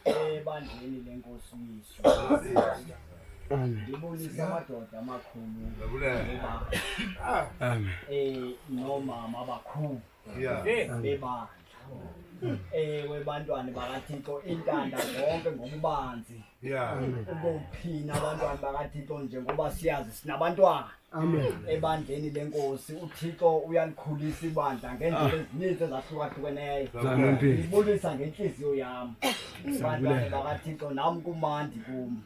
Ebandleni lenkosi uYesu. Ndibulisa amadoda amakhulu. Amen. Nomama abakhulu. Bebandla. Ewe bantwana bakaThixo intanda zonke ngobubanzi. Ukuphina abantwana bakaThixo njengoba siyazi sinabantwana. Amen. Ebandleni lenkosi uThixo uyalikhulisa ibandla ngeendlela ezininzi ezahlukahlukeneyo. Zanompilo. Ndibulisa ngentliziyo yam. Bantwana bakaThixo nam kumandi kum.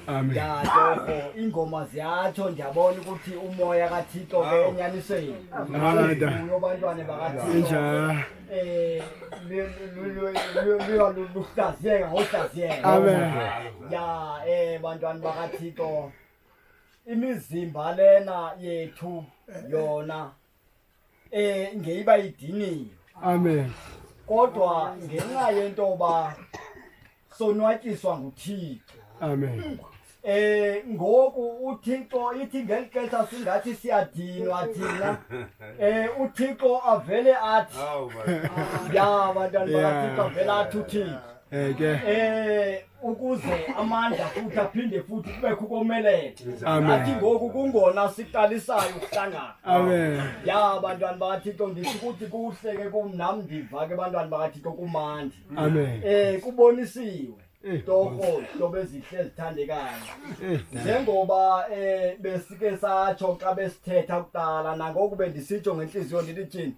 Amen. Ya torho iingoma ziyatsho ndiyabona ukuthi umoya kaThixo ke enyanisweni. Nada. Uyo bantwana bakaThixo. Injalo. Luhlaziyeka ngohlaziyeka. Amen. Ya bantwana bakaThixo imizimba lena yethu yona ngeyiba idiniwe. Amen. Kodwa ngenxa yentoba sonwatyiswa nguThixo. Amen. Ngoku uThixo ithi ngeli xesha singathi siyadinwa thina. uThixo avele athi ya bantwana bakaThixo avele athi uThixo. Ke. Ukuze amandla futhi aphinde futhi kubekho ukomelela. Amen. Athi ngoku kungona siqalisayo ukuhlangana. Amen. Ya bantwana bakaThixo ndisho ukuthi kuhle ke kum nam ndiva ke bantwana bakaThixo kumandi. Amen. Kubonisiwe. Torho hlobo ezihle ezithandekayo. Njengoba besike satsho xa besithetha kuqala nangoku bendisitsho ngentliziyo ndithi tyhini.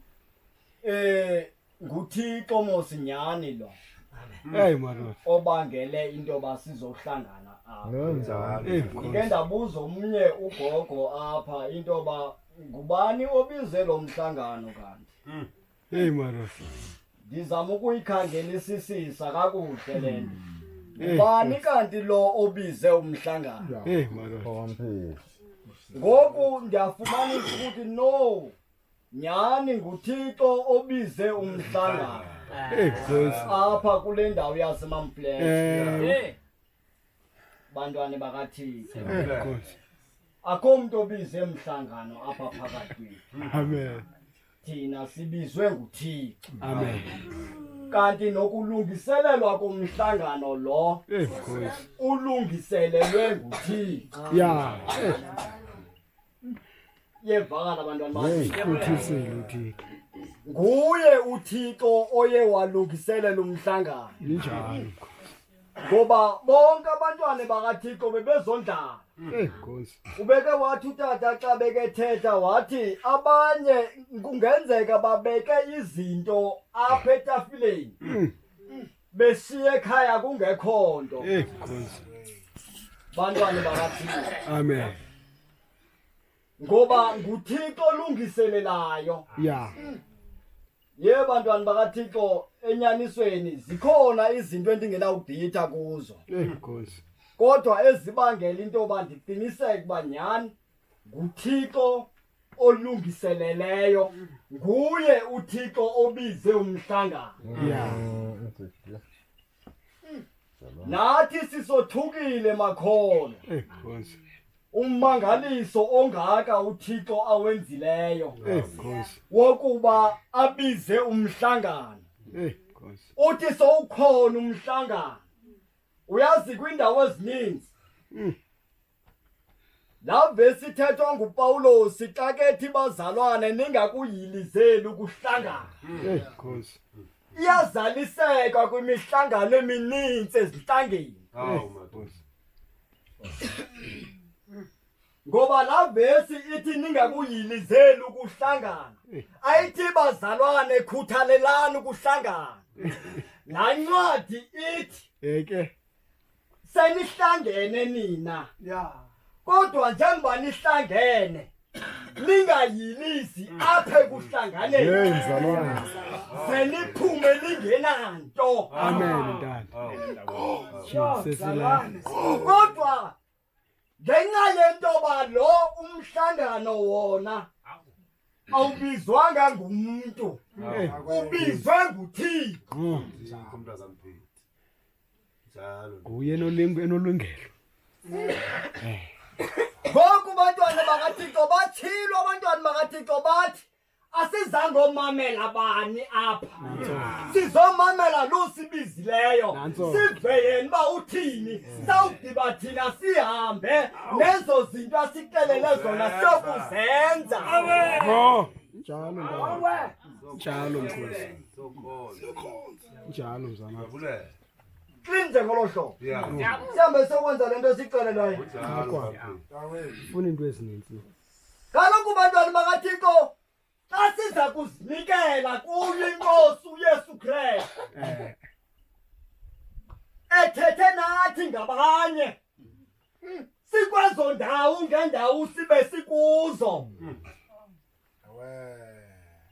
NguThixo mos nyani lo. Hey madoda. Obangele into yoba sizohlangana apha. Ndike ndabuza omnye ugogo apha into yoba ngubani obize lo mhlangano kanti? Hey madoda. Ndizama ukuyikhangelisisisa kakuhle le nto. Ngubani kanti lo obize umhlangano? Hey madoda. Ngoku ndiyafumanisa ukuthi no nyani nguThixo obize umhlangano. Hey Nkosi. Apha kule ndawo yaseMamflets. Bantwana bakaThixo. Nkosi. Akho mntu obize umhlangano apha phakathi kwethu. Amen. Thina sibizwe nguThixo. Amen. Kanti nokulungiselelwa komhlangano lo Nkosi. ulungiselelwe nguThixo. Ya. Yevakala abantwana bakaThixo. Uthisile uThixo. Nguye uThixo oye walungiselela umhlangano. Ninjalo. Ngoba bonke abantwana bakaThixo bebezondlana. Nkosi. Ubeke wathi utata xa bekethetha wathi abanye kungenzeka babeke izinto apha etafileni. Beshiye ekhaya kungekho nto. Nkosi. Bantwana bakaThixo. Amen. Ngoba nguThixo olungiselelayo. Ya. Ye bantwana bakaThixo enyanisweni zikhona izinto endingenawuditha kuzo. Nkosi. Kodwa ezibangela into yoba ndiqiniseke uba nyhani nguThixo olungiseleleyo, nguye uThixo obize umhlangano. Ya. Nathi sisothukile makholwa. Nkosi. Ummangaliso ongaka uThixo awenzileyo. Nkosi. Wokuba abize umhlangano. Nkosi. Uthi sowukhona umhlangano. Uyazi kwindawo ezininzi. La vesi ithethwa nguPawulos xa kethi bazalwane ningakuyilizeli ukuhlangana. Nkosi. Iyazaliseka kwimihlangano emininzi ezinhlangeni. Nkosi. Ngoba la vesi ithi ningakuyilizeli ukuhlangana. Ayithi bazalwane khuthalelani ukuhlangana. La ncwadi ithi Eke senihlangene nina. Kodwa njengoba nihlangene ningayilizi apha ekuhlanganeni. Hey mzalwane. Seniphume ningenanto. Amen ntando. Sesila. Kodwa ngenxa yentoba lo umhlangano wona awubizwanga ngumuntu, ubizwe nguThixo. Nguye enolungelo. Ngoku bantwana bakaThixo batshilo, abantwana bakaThixo bathi Asizangomamela bani apha, sizomamela lo sibizileyo, sive yena uba uthini. Sawugqiba thina sihambe nezo zinto asixelele zona siyokuzenza. Njalo ntana, njalo mkhosi, njalo mzana. Clean nje ngolo hlobo, sihambe siyokwenza le nto esixelelweyo. Funa into ezininzi. Kaloku bantwana bakaThixo, xa siza kuzinikela kuyo iNkosi uYesu Krestu ethethe nathi ngabanye sikwezo ndawo ngendawo sibe sikuzo,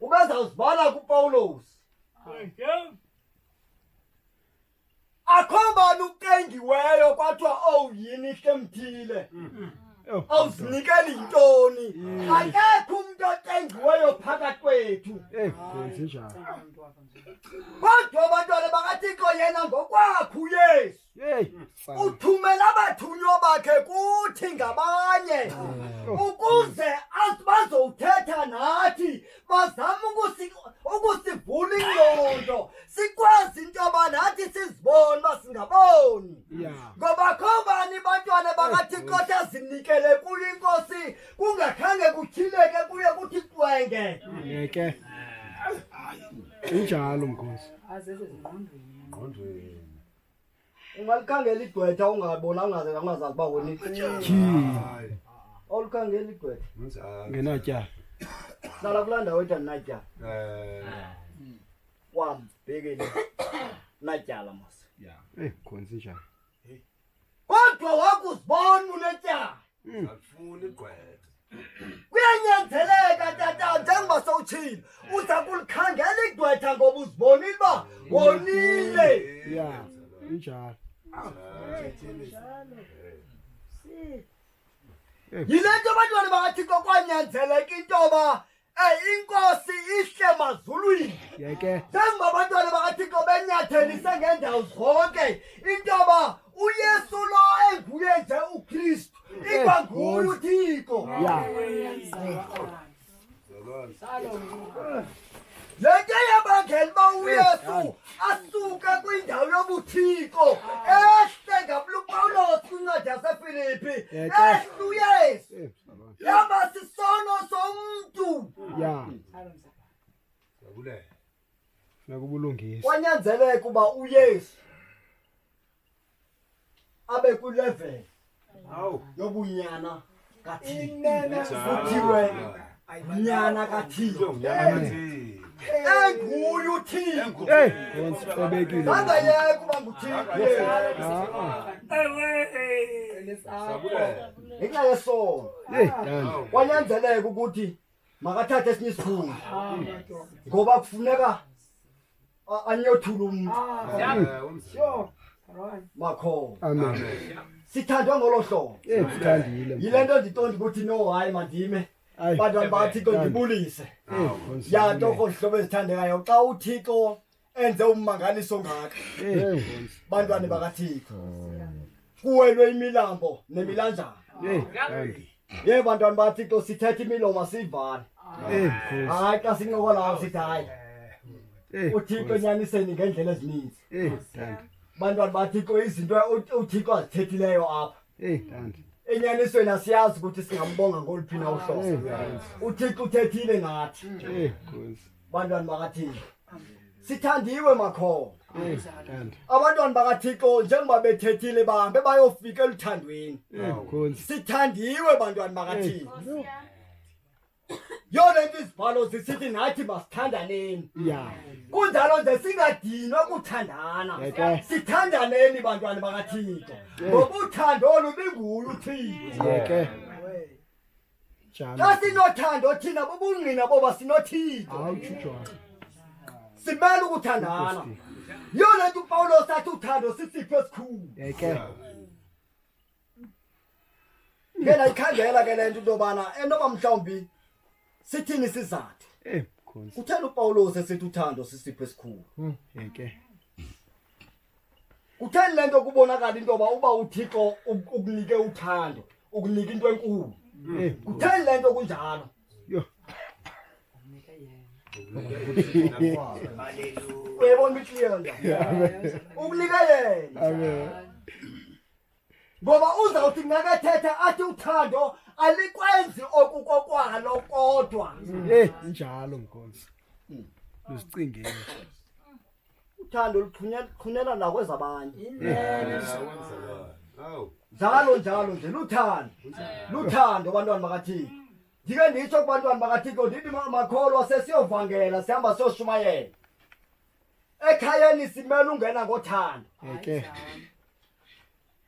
ubezawuzibala kuPawulos, akho bani ucengiweyo kwathiwa owu yini hlemthile, awuzinikeli yintoni? Akekho umntu ocengiweyo phakathi kwethu. Khonzi njalo. Kodwa abantwana bakaThixo, yena ngokwakhe uYesu uthumela abathunywa bakhe kuthi ngabanye ukuze bazowuthetha nathi, bazama ukusivula ingqondo sikwazi into yoba nathi sizibone uba singaboni. Ngoba kho bani bantwana bakaThixo othi azinikele kuyo iNkosi kungakhange kutyhileke kuye kuthi cwenge? Yeke, injalo mkhosi. Ungalikhangela igqwetha ungabona ungazazi uba wonile. Tyhini. Awulikhangela igqwetha. Ngenatyala. Hlala kulaa ndawo ethi andinatyala kwam, bhekele natyala mos. Khonzi njalo. Kodwa wakuzibona unetyala, kuyanyanzeleka tata, njengoba sowutshile, uza kulikhangela igqwetha ngoba uzibonile uba wonile. Ya, injalo. Yile nto abantwana bakaThixo kwanyanzeleka into yoba iNkosi ihle mazulwini. Yeke. Njengoba abantwana bakaThixo benyathelise ngeendawo zonke into yoba uYesu lo enguye nje uKristu ikwanguye uThixo. Le nto yabangela uba uYesu asuke kwindawo yobuthixo ehle ngabulupawulos kwincwadi yaseFilipi, ehle uYesu, yaba sisono somntu. Funeka ubulungisa. Kwanyanzeleka uba uYesu abe kwilevel yobunyana kaThixo, kuthiwe nyana kaThixo, enguye uThixo. Khonzi cebekile. Angayeka uba nguThixo Yesu ngenxa yesono. Dani. Kwanyanzeleka ukuthi makathathe esinye isikhundla ngoba kufuneka anyothule umntu makhona. Amen. Sithandwa ngolo hlobo. Sithandile. Yile nto ndiqonda ukuthi no, hayi, mandime, Ayi. bantwana bakaThixo, ndibulise. Khonzi. Ya torho, zihlobo ezithandekayo, xa uThixo enze ummangaliso ngaka, Khonzi. bantwana bakaThixo, kuwelwe imilambo nemilanjana. Dani. Ye bantwana bakaThixo, sithetha imilomo asiyivali. Khonzi. Hayi, xa sincokolayo sithi hayi, uThixo enyaniseni ngeendlela ezininzi. Dani. Bantwana baThixo, izinto uThixo azithethileyo apha, Dani. enyanisweni asiyazi ukuthi singambonga ngoluphi na uhlobo. UThixo uthethile nathi. Khonzi. Bantwana bakaThixo, sithandiwe makhona. Dani. Abantwana bakaThixo, njengoba bethethile, bahambe bayofika eluthandweni. Khonzi. Sithandiwe bantwana bakaThixo. Yona nto izibhalo zisithi nathi masithandaneni. Kunjalo nje singadinwa kuthandana. Yeke. Sithandaneni bantwana bakaThixo, ngoba uthando olu binguye uThixo. Yeke. Njalo. Xa sinothando thina bubungqina boba sinoThixo. Awutshujwana. Simele ukuthandana. Yona nto uPawulos athi uthando sisipho esikhulu. Yeke. Ke ndayikhangela ke le nto into yobana enoba mhlawumbi sithini isizathu Khonzi. kutheni uPawulos esithi uthando sisipho esikhulu. Yeke. Kutheni le nto kubonakala into yoba uba uThixo ukunike uthando, ukunike into enkulu? Kutheni le nto kunjalo? Yo. Uyayibona i-clear nje. Ukunika yena. Amen. Ngoba uzawuthi ngakathetha athi uthando alikwenzi okukokwalo kodwa. Eh, injalo mkhonzi. Lusicingele. Uthando luxhunyela nakwezabanye. Awu. Njalo njalo nje luthando. Luthando bantwana bakaThixo. Ndike nditsho kubantwana bakaThixo ndithi makholwa sesiyovangela sihamba siyoshumayela. Ekhayeni simele ungena ngothando. Eke.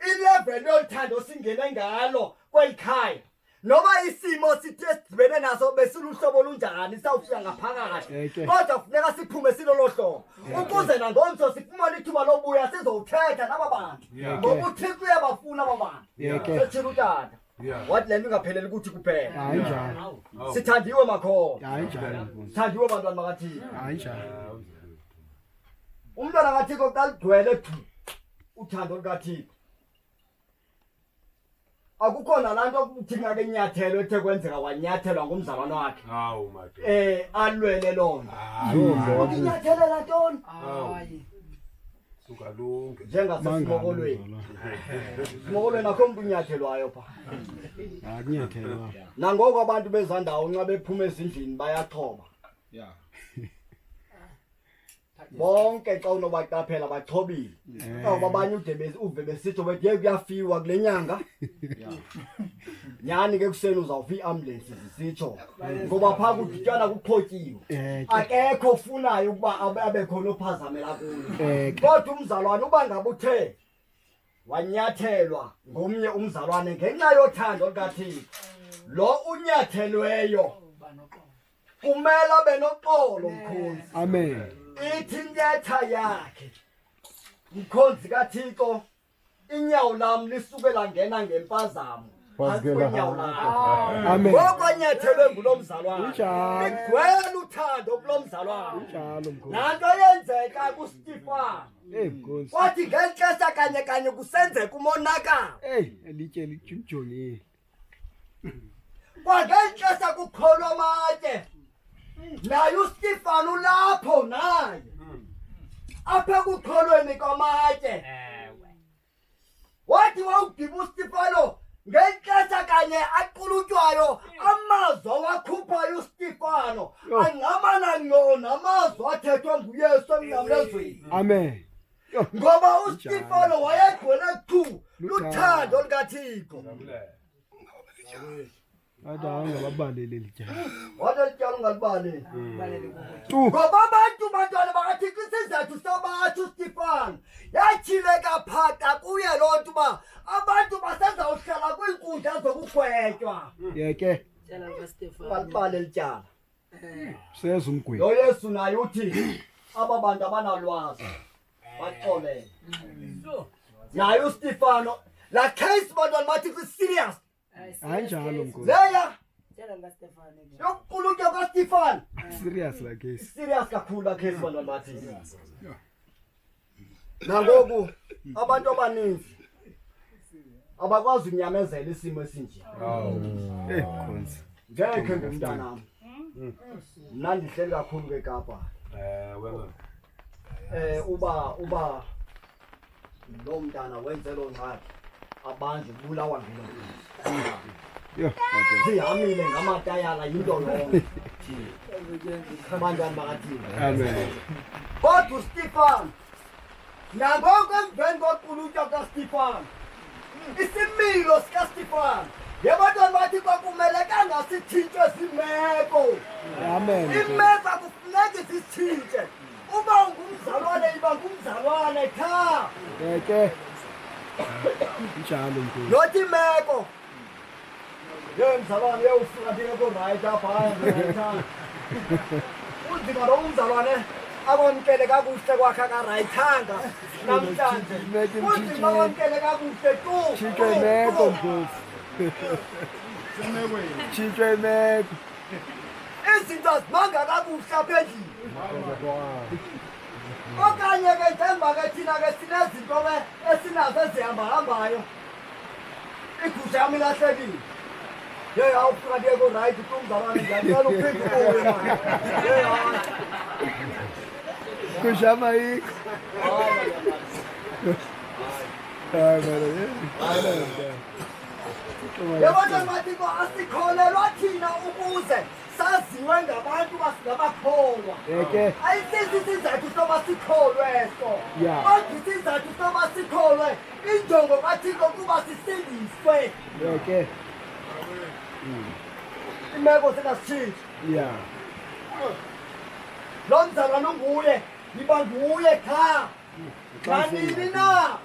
I-level yoluthando singene ngalo kweli khaya. Noba isimo sithe sidibene naso besiluhlobo olunjani sawufika ngaphakathi. Eke. Kodwa kufuneka siphume silolo hlobo. Ukuze nangomso sifumane ithuba lobuya sizowuthetha naba bantu. Ngoba uThixo uyabafuna aba bantu. Eke. Sethile utata. Wathi le nto ingapheleli kuthi kuphela. Hayi njalo. Sithandiwe makholwa. Hayi njalo mkhonzi. Sithandiwe bantwana bakaThixo. Hayi njalo. Umntwana kaThixo xa ligcwele thu uthando lukaThixo. Akukho nalaa nto kuthi ngake inyathelo ethe kwenzeka wanyathelwa ngumzalwane wakhe. Awu madoda. Alwele loo nto. Hayi. Ukunyathelela ntoni? Hayi. Suka lunge. Njengasesimokolweni. Simokolweni akho mntu unyathelwayo phaa. Akunyathelwa. Nangoko abantu bezandawo nxa bephuma ezindlini bayaxhoba. Bonke xa unobaqaphela baxhobile. Ngoba abanye ude uve besitsho bethi ye kuyafiwa kule nyanga. Nyhani ke kuseni uzawuva iiambulensi zisitsho. Ngoba phaa kudityana kuxhotyiwe. Eke. Akekho ofunayo ukuba abe khona ophazamela kuyo. Eke. Kodwa umzalwane uba ngaba uthe wanyathelwa ngomnye umzalwane ngenxa yothando lukaThixo. Lo unyathelweyo kumele abe noxolo mkhonzi. Amen. Ithi intetha yakhe mkhonzi kaThixo, inyawo lam lisuke langena ngempazamo phantsi kwenyawo lakhe. Amen. Ngoko anyathelwe ngulo mzalwane. Injalo. Ligcwele uthando kulo mzalwane. Injalo mkhonzi. Laa nto yenzeka kuStefano. Eh mkhonzi. Kwathi ngeli xesha kanye kanye kusenzeka umonakalo. Ey, elitye lijongile. Kwangeli xesha kukholwa amatye. Naye uStefano ulapho naye. Apha ekukholweni kwamatye. Wathi wawugiba uStefano ngeli xesha kanye aqulutywayo amazwi awakhuphayo uStefano angqamana ngqo namazwi athethwe nguYesu emnqamlezweni. Amen. Ngoba uStefano wayegcwele chu luthando lukaThixo. Athi angababaleli lityala. Wathi lityala ungalibaleli. Tu. Ngoba abantu bantwana bakaThixo isizathu sobatsho uStefano yatyhileka phaqa kuye loo nto uba abantu basezawuhlala kwiinkundla zokugwetywa. Yeke. Ungalibali lityala. Seza umgwebi. Lo Yesu naye uthi aba bantu abanalwazi baxolele. Naye uStefano la case bantwana bathi serious. Hayi njalo mkhonzi. Leya yokuqulutywa kaStefano Serious la case. serious kakhulu la case bantwana bathi. Nangoku abantu abaninzi abakwazi ukunyamezela isimo esinje. Eh mkhonzi. Ngekhe ngumntanam. Mna ndihleli kakhulu ke Kapa. Wena. Uba lo mntana wenze loo ngxaki abanjwe ubulawa ngelo. Yo. Zihamile ngamatayala yinto yonke. Abantwana bakaThixo. Amen. Kodwa uStefano nangoko emveni koqulutywa kaStefano isimilo sikaStefano yebantwana bathi kwakumelekanga sitshintshwe ziimeko. Amen. Imeko akufuneki zisitshintshe. Uba ungumzalwane iba ngumzalwane qha. Yeke. Njalo mkhonzi. Not imeko. Ye mzalwane ye usuka ndingekho right apha hayi. Unzima lo umzalwane akwamkele kakuhle kwakhe akarayithanga namhlanje. Unzima akwamkele kakuhle tu. Tshintshwe imeko mkhonzi. Tshintshwe imeko. Izinto azimanga kakuhle apha endlini. Okanye ke njengoba ke thina ke sinezinto ke esinazo ezihambahambayo. Igusha yam ilahlekile. Yeyi awufika ndiye kurayithi tu mzalwane, ndiyacela uphinde ubuye mani. Yeyi hayi. Kushama ayikho. Hayi mana. Yabona Matiko, asikholelwa thina ukuze saziwe ngabantu uba singabakholwa. Eke. Ayisiso isizathu soba sikholwe eso. Yeah. Kodwa isizathu soba sikholwe, injongo kaThixo kuba sisindiswe. Eke. Imeko zingasitshintshi. Lo mzalwane unguye, yiba nguye qha. Nanini na.